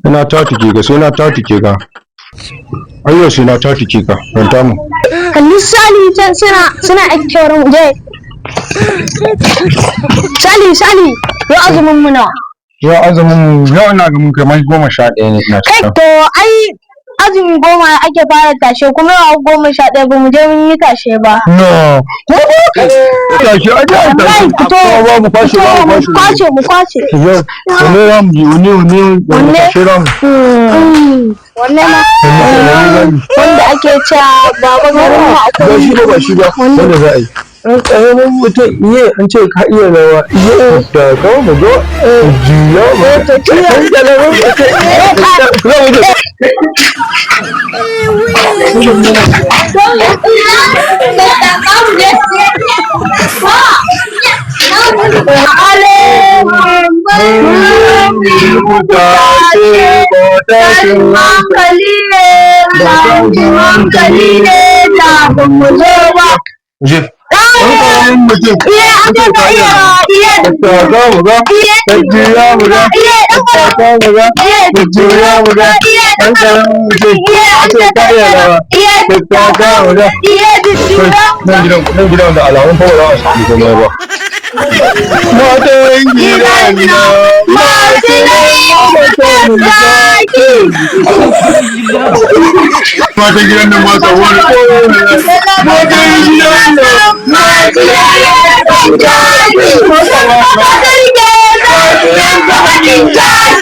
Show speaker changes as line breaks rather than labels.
Ina tatike ka, sai na tatike ka. Ai yau sai na tatike ka. Ranta mu.
Kalli Sali can suna aiki wurin je. Sali, Sali, yau azumin mu nawa?
Yau azumin mu, yau ina ga mun kai mai 11 ne ina
Kai,
cikin.
to ai azumi 10 ake fara tashe, kuma yau 11, ba mu je mun yi tashe ba.
No. Ko tashi ai ta
Wallahi
tashi.
fito.
Ba mu kwashe ba, mu
mu
kwashe.
Kwace, mu kwace.
Yau wanne za mu yi, wanne
Wanne?
tashe za mu?
Wanne ma?
Wanne za mu?
Wanda ake cewa baba garin mu
Ba
akwai.
shi ba, ba shi ba. Wanda za a yi. Ɗan ƙaramin mutum, iye, an ce ka iya rawa, iye, da kawo mu go, juya mu. Ɗan ƙaramin mutum, iye, za mu je.
Hankali ne, hankali ne, da ba mu zo ba.
Je. Ɗan ƙaramin mutum,
Iye, an ce ka iya rawa, iye.
da kawo mu ga, juya mu ga, da kawo mu ga, juya mu ga. Ɗan ƙaramin mutum, an ce ka iya rawa, da kawo mu ga. Nan gidan, nan gidan da alamun fa ba za a samu komai ba. Matan gidan nan
masu laifin zaki.
Matan gidan nan masu wani. Matan gidan nan
masu laifin zaki. Masu laifin zaki.